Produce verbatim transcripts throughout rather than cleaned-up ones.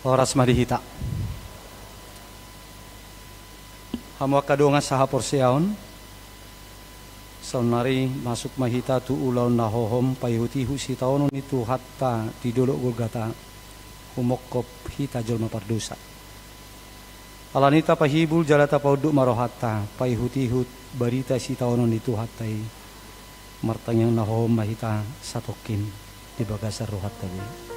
Horas ma di hita. Hamu angka dongan sahaporseaon, saonnari masuk ma hita tu ulaon na hohom paihutihut sitaonon ni Tuhanta di dolok Golgata, humongkop hita jolma pardosa. Alani i tapahibul jala tapaunduk ma rohanta paihutihut barita sitaonon ni Tuhanta i. Martangiang na hohom ma hita satongkin di bagasan rohanta be.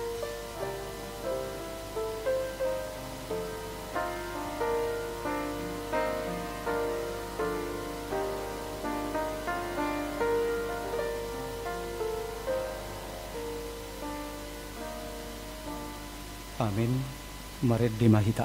Amin. Marende ma hita.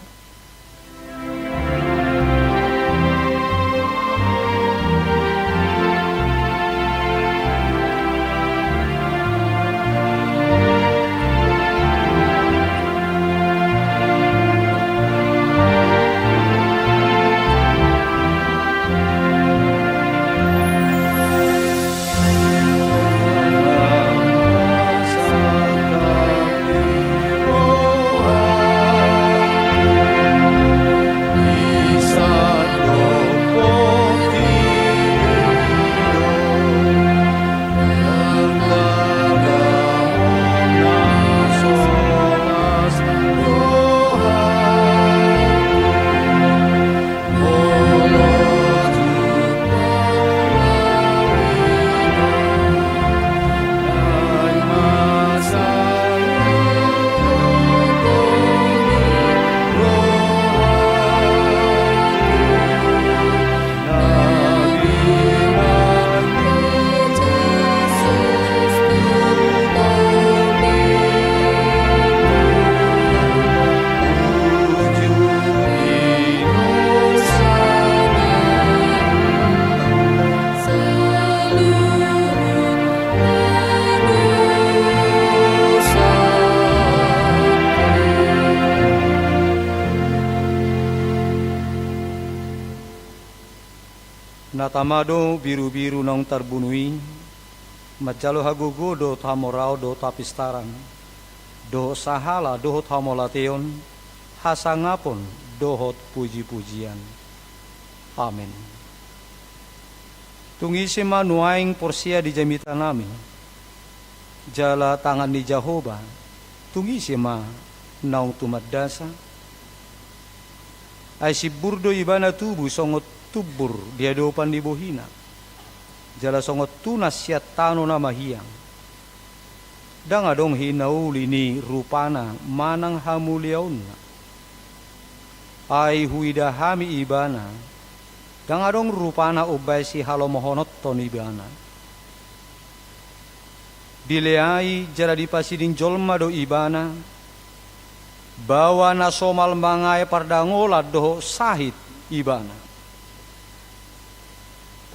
Na tama do birubiru naung tarbunu i, manjalo hagogoon dohot hamoraon dohot hapistaran, dohot sahala dohot hamauliateon, hasangapon dohot pujipujian. Amen. Tung ise ma nuaeng porsea di jamitanami, jala tangan ni Jahowa, tung ise ma naung tumandasa? Ai simbur do ibana tubu songon tumbur di adopan ni bohina, jala songon tunas sian tano na mahiang. Ndang adong hinauli ni rupana manang hamuliaonna. Ai huida hami ibana, ndang adong rupana umbahen sihalomohononhon ibana. Dileai jala dipasiding jolma do ibana, baoa na somal mangae pardangolan dohot sahit ibana.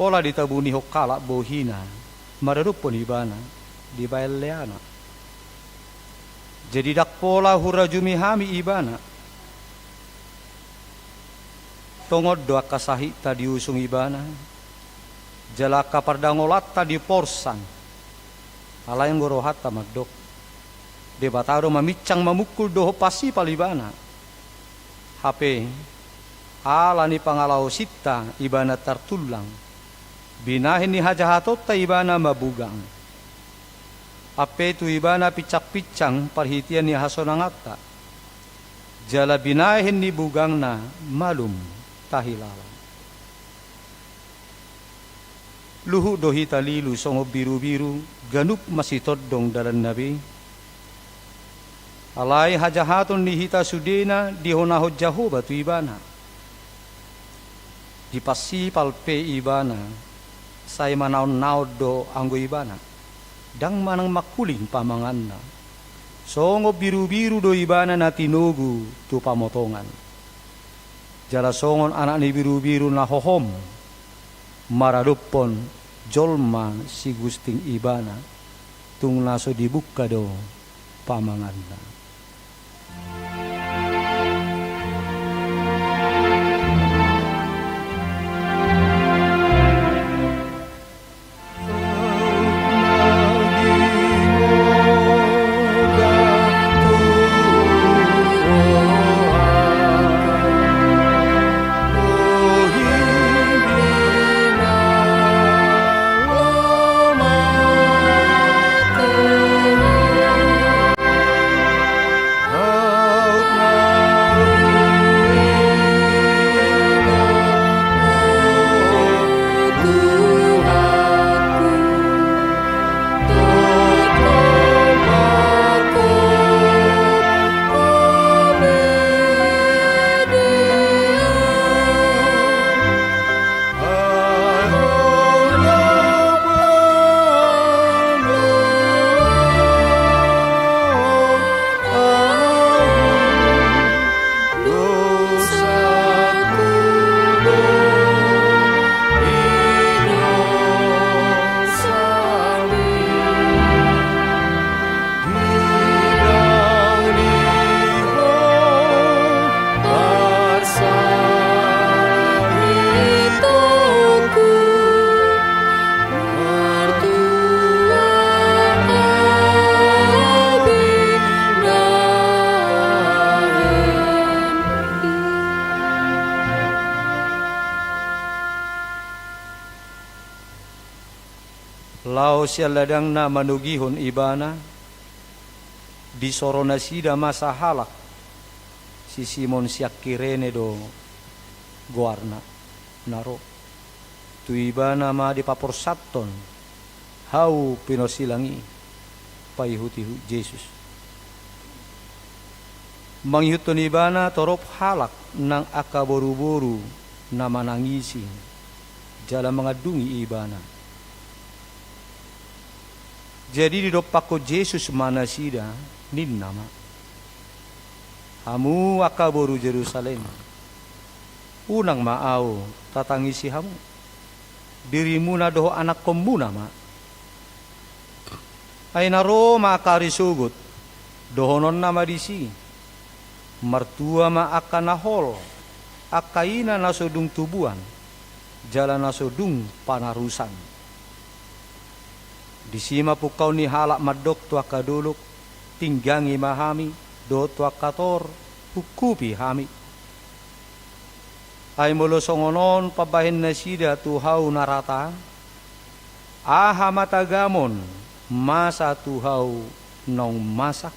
Pola ditabunihon halak bohina maradophon ibana, dibaen leana. Jadi ndang pola hurajumi hami ibana. Tongon do angka sahitta diusung ibana, jala angka pardangolanta diporsan. Alai anggo rohanta mandok, Debata do maminsang mamungkul dohot pasipal ibana. Hape ala ni pangalaosinta ibana tartullang, binahen ni hajahatonta ibana mabugang. Ampe tu ibana pinsangpinsang parhitean ni hasonanganta, jala binahen ni bugangna malum tahilala. Luhut do hita lilu songon birubiru, ganup masitondong dalanna be. Alai hajahaton ni hita sudena dihonahon Jahowa tu ibana. Dipasipal pe ibana, sai manaonnaon do anggo ibana. Ndang manang mangkuling pamanganna. Songon birubiru do ibana na tinogu tu pamotongan. Jala songon anak ni birubiru na hohom maradophon jolma sigusting ibana, tung na so dibungka do pamanganna. Sian ladangna manogihon ibana, disoro nasida ma sahalak, si Simon sian Kirene do goarna, na ro. Tu ibana ma dipaporsathon hau pinorsilang i, paihut-ihut Jesus. Mangihuthon ibana torop halak nang angka boru-boru na manangisi jala mangandungi ibana. Jadi didompakkon Jesus ma nasida, ninna ma: Hamu angka boru Jerusalem, unang ma Ahu tatangisi hamu, dirimuna dohot anakkonmuna ma. Ai na ro ma angka ari sogot, dohononna ma disi: Martua ma angka na hol, angka ina na so dung tubuan, jala na so dung panarusan. Disi ma pungkaon ni halak mandok tu angka dolok: Tinggangi ma hami, dohot tu angka tor: Ungkupi hami. Ai molo songon on pambahen nasida tu hau na rata, aha ma tagamon masa tu hau naung masak?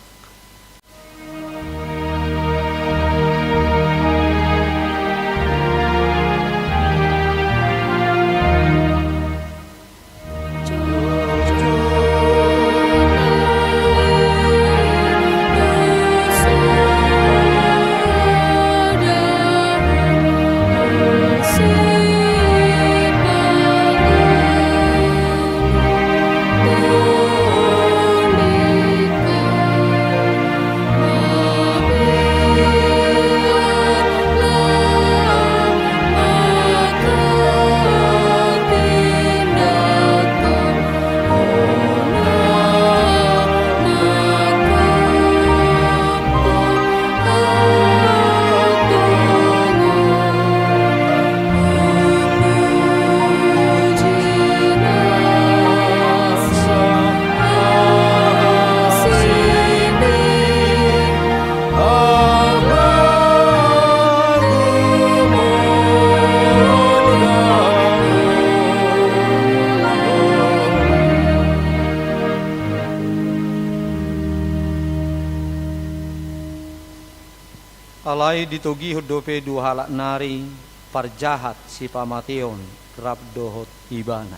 Alai ditogihon dope dua halak nari, parjahat sipamateon rap dohot ibana.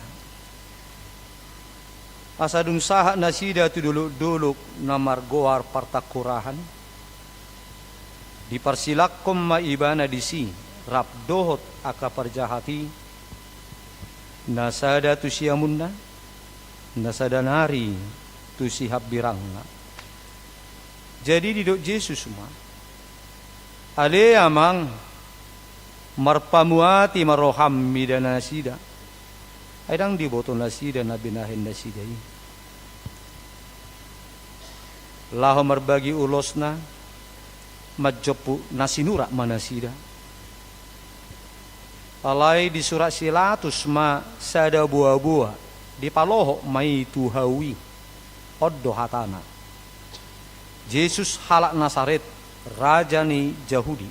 Asa dung sahat nasida tu dolok-dolok na margoar Partangkorahan, diparsilangkon ma ibana disi rap dohot angka parjahat i, na sada tu siamunna, na sada nari tu sihambirangna. Jadi didok Jesus ma: Ale Amang, marpamuati ma roham mida nasida. Ai ndang diboto nasida na binahen nasida i. Laho marbagi ulosna, manjompu na sinurat ma nasida. Alai disurat si Latus ma sada boa-boa, dipalohot ma i tu hau i. On do hatana: Jesus halak Nasaret, raja ni Jahudi.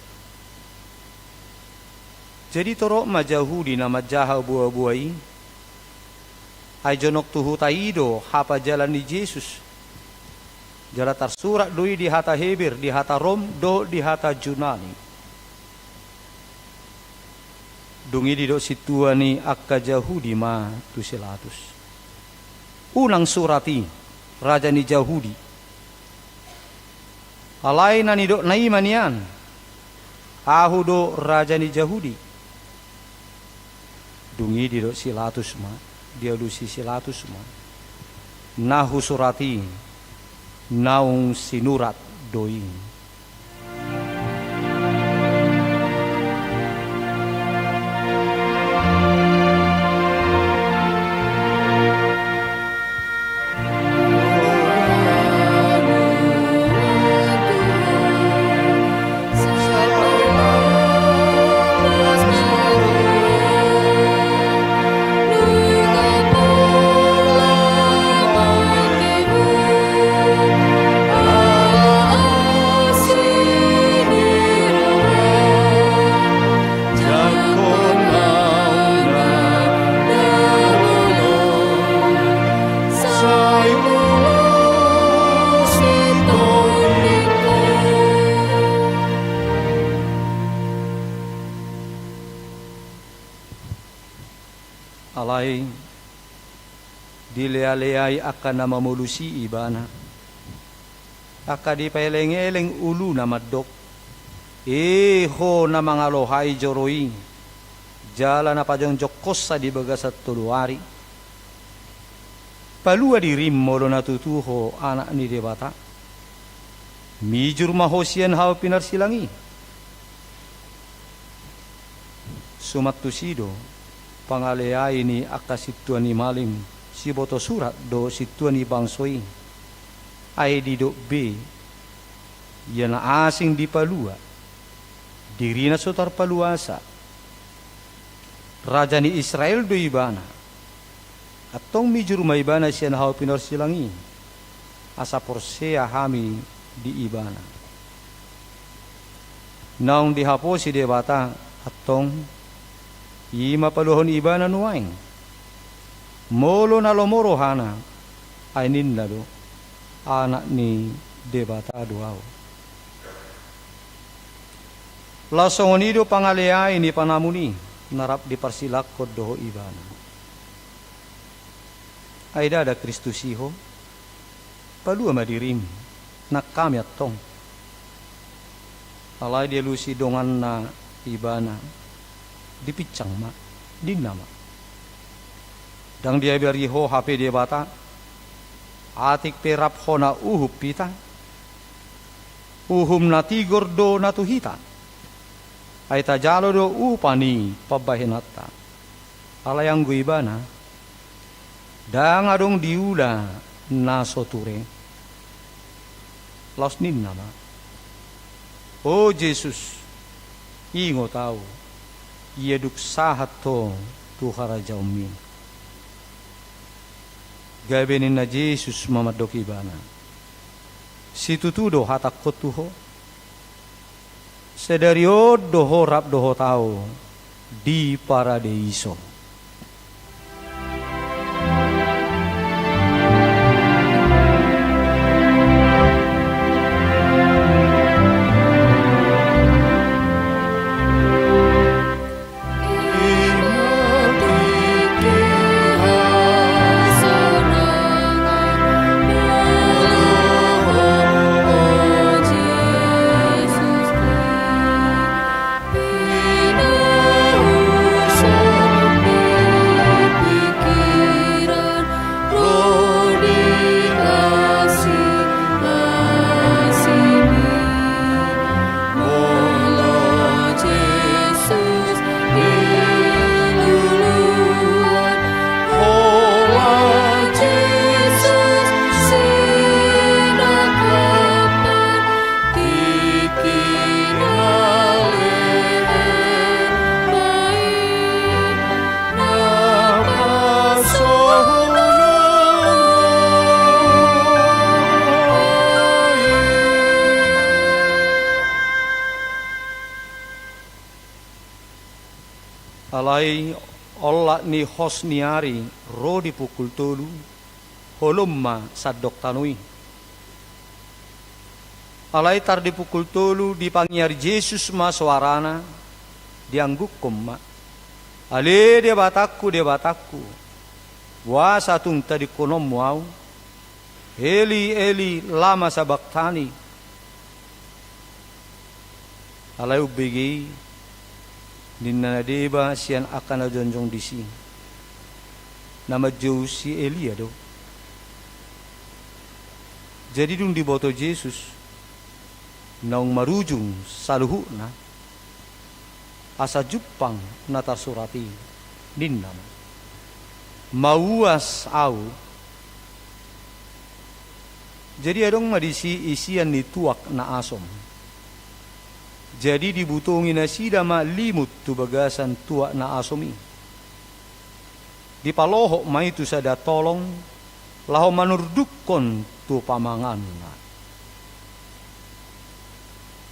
Jadi torop ma Jahudi na manjaha boa-boa i, ai jonok tu huta i do hapajalan ni Jesus. Jala tarsurat do i di hata Heber, di hata Rom, dohot di hata Junani. Dung i didok sintua ni angka Jahudi ma tu si Latus: Unang surat i, raja ni Jahudi. Alai na nidokna i ma nian: Ahu do raja ni Jahudi. Dung i didok si Latus ma, dialusi si Latus ma: Na husurat i, naung sinurat do i. Ai dilea-leai angka na mamolusi ibana. Angka dipaeleng-eleng uluna mandok: E ho na mangalohai joro i, jala na pajongjongkonsa di bagasan tolu ari, palua dirim molo na tutu ho Anak ni Debata. Mijur ma ho sian hau pinarsilang i. Suman tusi do pangaleai ni angka sintua ni malim, siboto surat do sintua ni bangso i. Ai didok be, ia na asing dipalua, dirina so tarpaluasa. Raja ni Israel do ibana. Antong mijur ma ibana sian hau pinarsilang i, asa porsea hami di ibana. Naung dihaposi Debata antong, i ma paluahon ibana nuaeng. Molo na lomo rohana, ai ninna do: Anak ni Debata do ahu. Laos songon i do pangaleai ni panamun i, na rap diparsilangkon dohot ibana. Ai ndada Kristus i ho? Palua ma dirim, nang hami antong. Alai dialusi donganna ibana, dipinsang ma, ninna ma: Ndang diabari ho hape Debata, atik pe rap hona uhum hita. Uhum na tigor do na tu hita. Ai tajalo do upa ni pambahenanta. Alai anggo ibana, ndang adong diula na so ture. Laos ninna ma: O Jesus, ingot ahu, ia dung sahat ho tu harajaonmi. Gabe ninna Jesus ma mandok ibana: Situtu do hatangkon tu ho, sadari on do ho rap dohot ahu di paradeiso. Alai olat ni hos ni ari ro di pukul tolu, holom ma sandok tano i. Alai tar di pukul tolu dipangiar Jesus ma soarana, dianggukkon ma: Ale Debatangku, Debatangku, boasa tung tadingkononmu ahu? Eli, Eli, lama sabaktani? Alai umbege i, ninna na deba sian angka na jongjong disi: Na manjou si Elia do. Jadi dung diboto Jesus naung marujung saluhutna, asa jumpang na tarsurat i, ninna ma: Mauas ahu. Jadi adong ma disi isian ni tuak na asom. Jadi dibutongi nasida ma limut tu bagasan tuak na asom i. Dipalohot ma i tu sada tolong, laho manurdukkon tu pamanganna.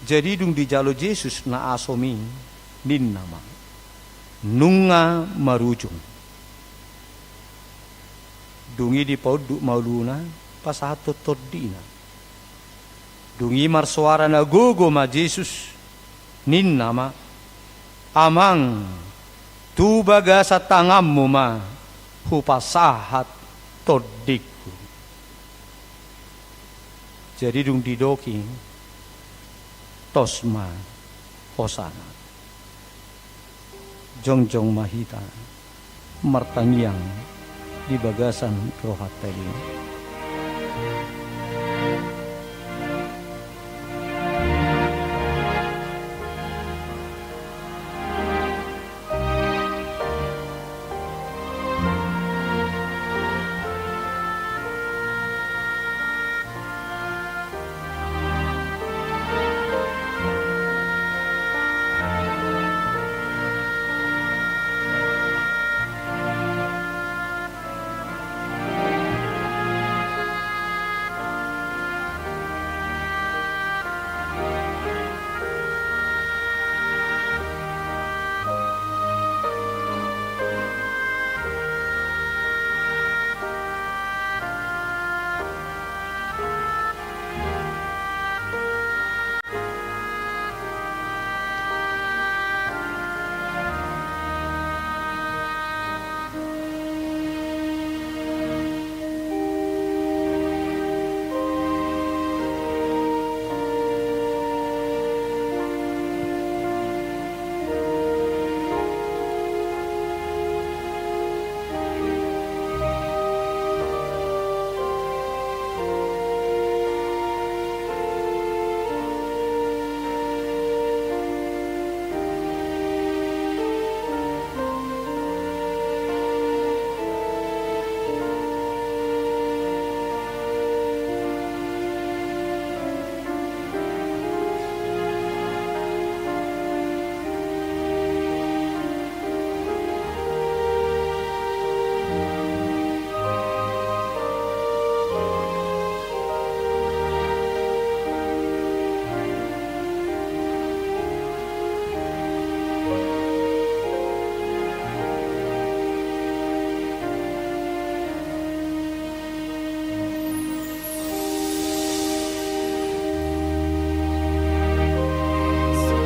Jadi dung dijalo Jesus na asom i, ninna ma: Nunga marujung. Dung i dipaunduk ma uluna, pasahathon tondina. Dung i marsoara na gogo ma Jesus, ninna ma: Amang, tu bagasan tanganmu ma hupasahat tondingku. Jadi dung didok i, tos ma hosana. Jongjong ma hita martangiang di bagasan rohanta i.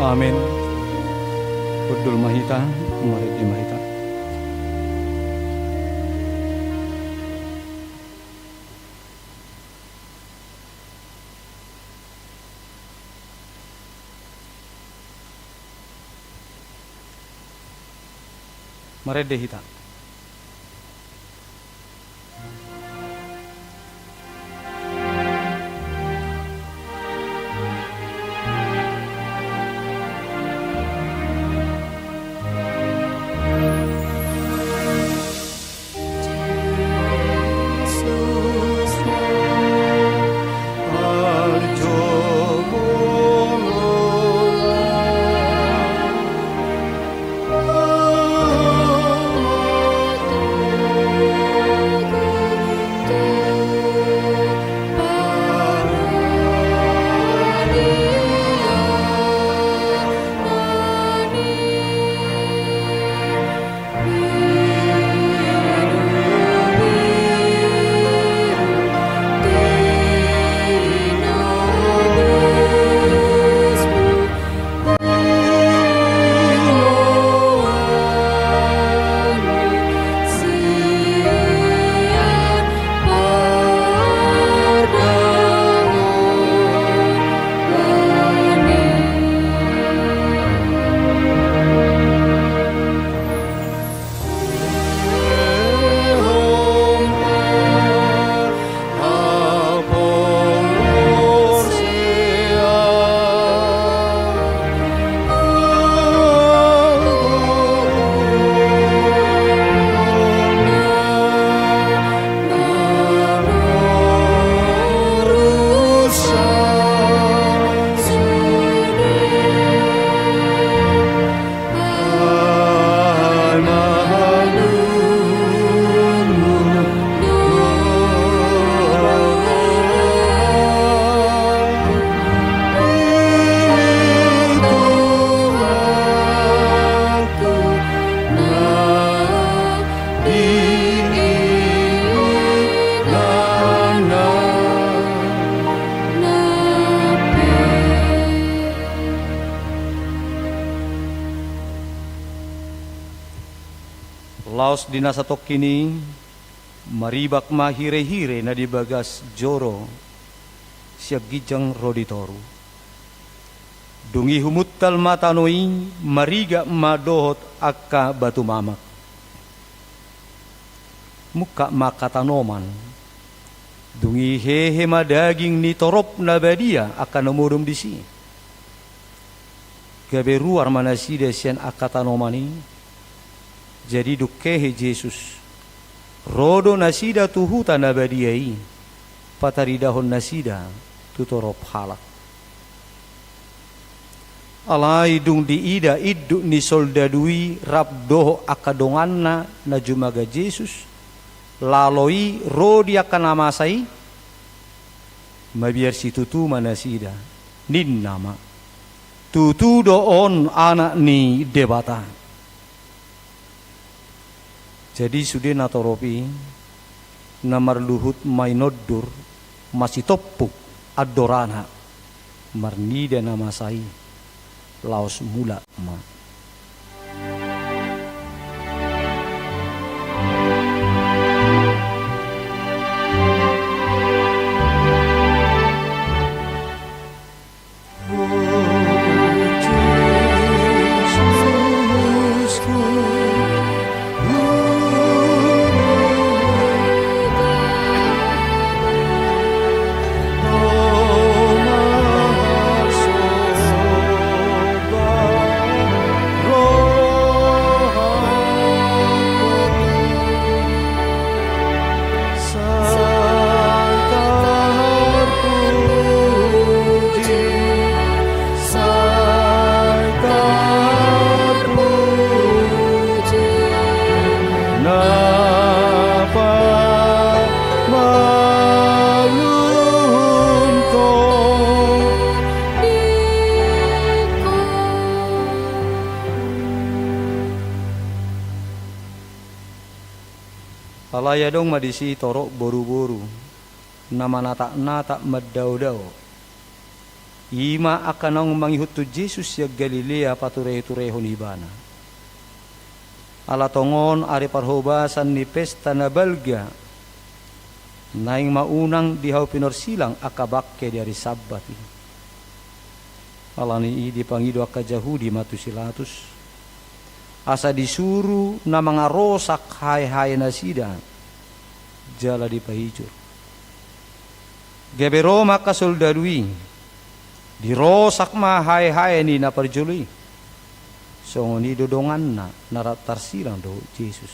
Amen. Hundul ma hita, marende ma hita. Marende hita. Laos di na satongkin i, maribak ma hirehire na di bagas joro sian ginjang ro di toru. Dung i humuntal ma tano i, marigak ma dohot angka batu mamak. Mungkap ma angka tanoman. Dung i hehe ma daging ni torop na badia angka na modom disi. Gabe ruar ma nasida sian angka tanoman i. Jadi dung hehe Jesus, ro do nasida tu huta na badia i, pataridahon nasida tu torop halak. Alai dung diida induk ni soldadu i rap dohot angka donganna na jumaga Jesus, lalo i ro di angka na masa i, mabiar situtu ma nasida, ninna ma: Tutu do on Anak ni Debata. Jadi sude na torop i, na marluhut mainondur, masitompuk andorana, marnida na masa i, laos mulak ma. Alai adong ma disi torop boruboru na manataknatak mandaodao. I ma angka naung mangihuthon Jesus sian Galilea patureturehon ibana. Ala tongon ari parhobasan ni pesta na balga, naeng ma unang di hau pinorsilang angka bangke di ari Sabbat i. Alani i dipangido angka Jahudi ma tu si Latus, asa disuru na mangarosak haehae nasida jala dipaijur. Gabe ro ma angka soldadu i, dirosak ma haehae ni na parjolo i. Songon i do donganna na rap tarsilang dohot Jesus.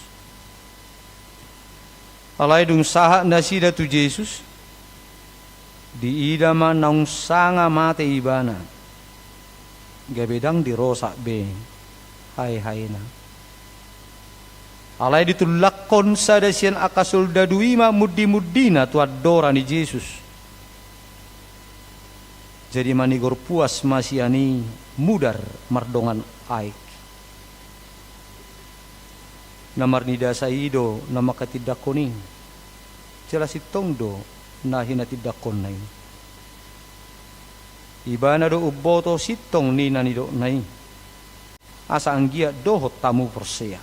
Alai dung sahat nasida tu Jesus, diida ma naung sanga mate ibana, gabe ndang dirosak be haehaena. Alai ditullakkon sada sian angka soldadu i ma mundimundina tu andora ni Jesus. Jadi manigor puas ma sian i mudar mardongan aek. Na marnidasa i do na manghatindanghon i, jala sintong do na hinatindanghonna i. Ibana do umboto sintong ni na nidokna i, asa anggiat dohot hamu porsea.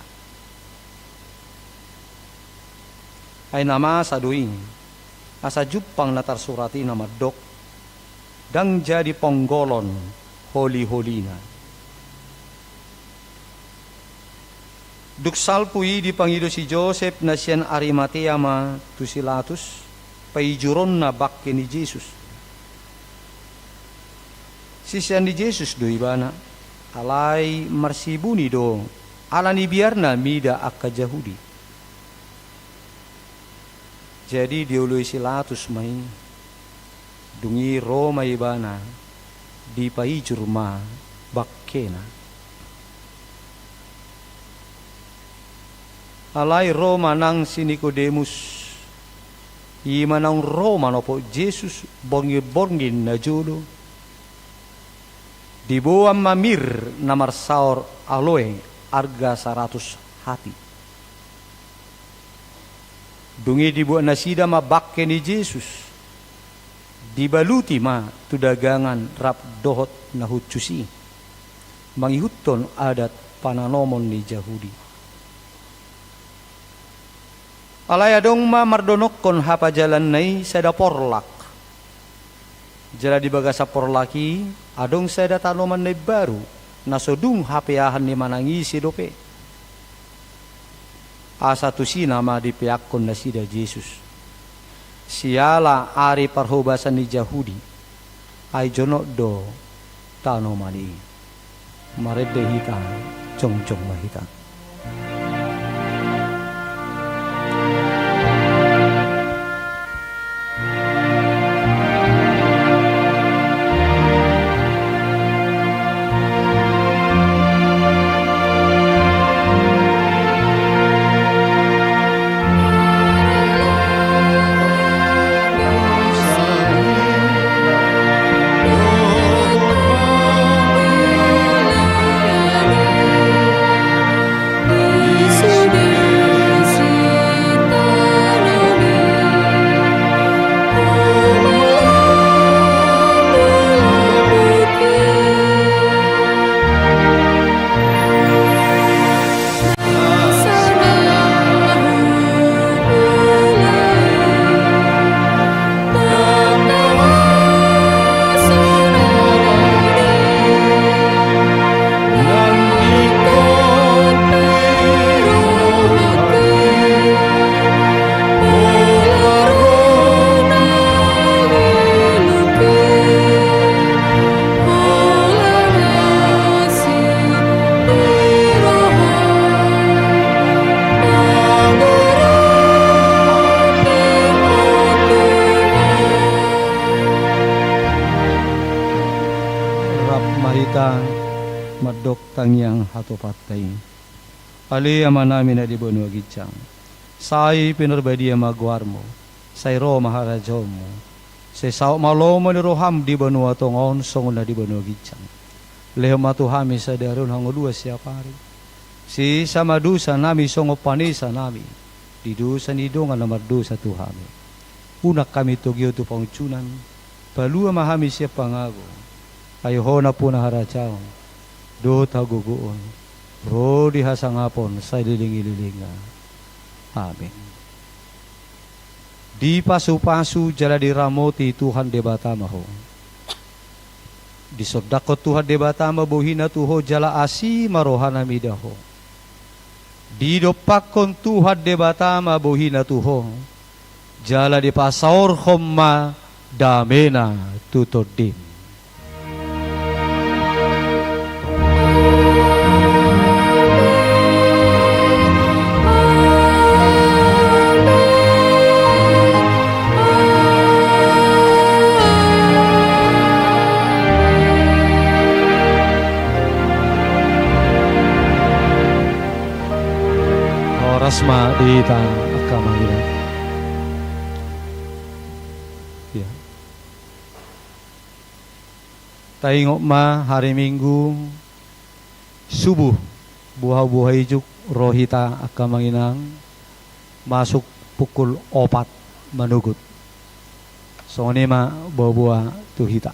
Ai na masa do i, asa jumpang na tarsurat i na mandok: Ndang jadi ponggolon holiholina. Dung salpu i dipangido si Josep na sian Arimatea ma tu si Latus paijuronna bangke ni Jesus. Sisean ni Jesus do ibana, alai marsibuni do ala ni biarna mida angka Jahudi. Jadi dioloi si Latus ma i. Dung i ro ma ibana, dipaijur ma bangkena. Alai ro ma nang si Nikodemus, i ma naung ro manopot Jesus borngin-borngin na jolo. Diboan ma mir na marsaor aloe arga saratus hati. Dung i dibuat nasida ma bangke ni Jesus, dibaluti ma tu dagangan rap dohot na hushus i, mangihuthon adat pananomon ni Jahudi. Alai adong ma mardonokkon hapajalanna i sada porlak. Jala di bagasan porlak i adong sada tanoman na imbaru, na so dung hapeahan ni manang ise dope. Asa tusi nama dipeakkon nasida Jesus. Siala ari parhobasan ni Jahudi, ai jonok do tanoman i. Marende hita, jongjong ma hita. Rap ma hita mandok tangiang hatopanta i. Ale Amanami na di banua ginjang, sai pinarbadia ma goarmu, sai ro ma harajaonmu, sai saut ma lomo ni roham di banua tonga on songon na di banua ginjang. Lehon ma tu hami sadari on hangoluan siapari. Sesa ma dosanami songon panesanami di dosa ni dongan na mardosa tu hami. Unang hami togihon tu pangunjunan, palua ma hami sian pangago. Ai Ho nampuna harajaon dohot hagogoon ro di hasangapon saleleng ni lelengna. Amen. Dipasupasu jala diramoti Tuhan Debata ma ho. Disondangkon Tuhan Debata ma bohina tu ho jala asi ma rohana mida ho. Didompakkon Tuhan Debata ma bohina tu ho, jala dipasaorhon ma damena tu tondim. Horas ma di hita angka amang inang. Ya. Taingot ma hari Minggu subuh, buha-buha ijuk ro hita angka amang inang masuk pukul opat manogot. Songon i ma boa-boa tu hita.